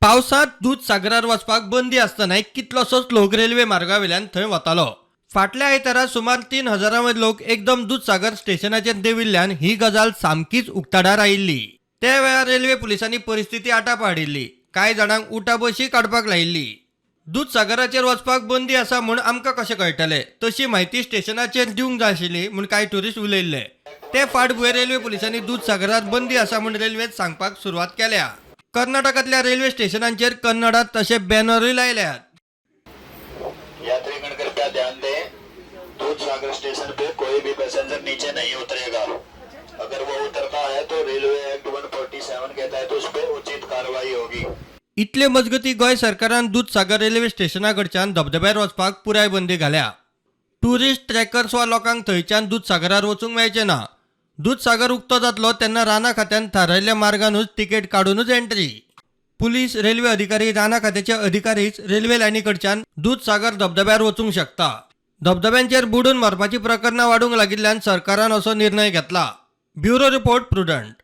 पावसांत दूदसागरार वचपाक बंदी आसतनाय कितलोसोच लोक रेल्वे मार्गावेल्यान थंय वतालो. फाटल्या आयतारा सुमार 3000 वयर लोक एकदम दूदसागर स्टेशनाचेर देंविल्ल्यान ही गजाल सामकीच उक्ताडार आयिल्ली. त्या वेळार रेल्वे पुलिसांनी परिस्थिती आटाप हाडिल्ली. कांय जाणांक उठाबशी काडपाक लायिल्ली. दूदसागराचेर वचपाक बंदी आसा म्हूण आमकां कशें कळटलें? तशी म्हायती स्टेशनाचेर दिवंक जाय आशिल्ली म्हूण कांय ट्युरिस्ट उलयल्ले. ते फाटभुंयेर रेल्वे पुलिसांनी दूदसागरार बंदी आसा म्हूण रेल्वेंत सांगपाक सुरवात केल्या. कर्नाटकांतल्या रेल्वे स्टेशनांचेर कन्नडात तशे बॅनरूय लायल्यात. यात्रीगण कृपया ध्यान दें, दूध सागर स्टेशन पे कोई भी पैसेंजर नीचे नहीं उतरेगा। अगर वो उतरता है तो रेलवे एक्ट 147 के तहत उस पर उचित कार्रवाई होगी। इतले मजगती गोंय सरकारान दूदसागर रेल्वे स्टेशना कडच्यान धबधब्यार वचपाक पुराय बंदी घाल्या. ट्युरिस्ट ट्रॅकर्स वा लोकांक थंयच्यान दूदसागरार वचूंक मेळचें ना. दूदसागर उक्तो जातलो तेन्ना रानां खात्यान थारायल्ल्या मार्गानूच तिकेट काडूनच एंट्री. पुलीस, रेल्वे अधिकारी, रानां खात्याचे अधिकारीच रेल्वे लायनी कडच्यान दूदसागर धबधब्यार वचूंक शकता. धबधब्यांचेर बुडून मरपाची प्रकरणां वाडूंक लागिल्ल्यान सरकारान असो निर्णय घेतला. Bureau report, Prudent.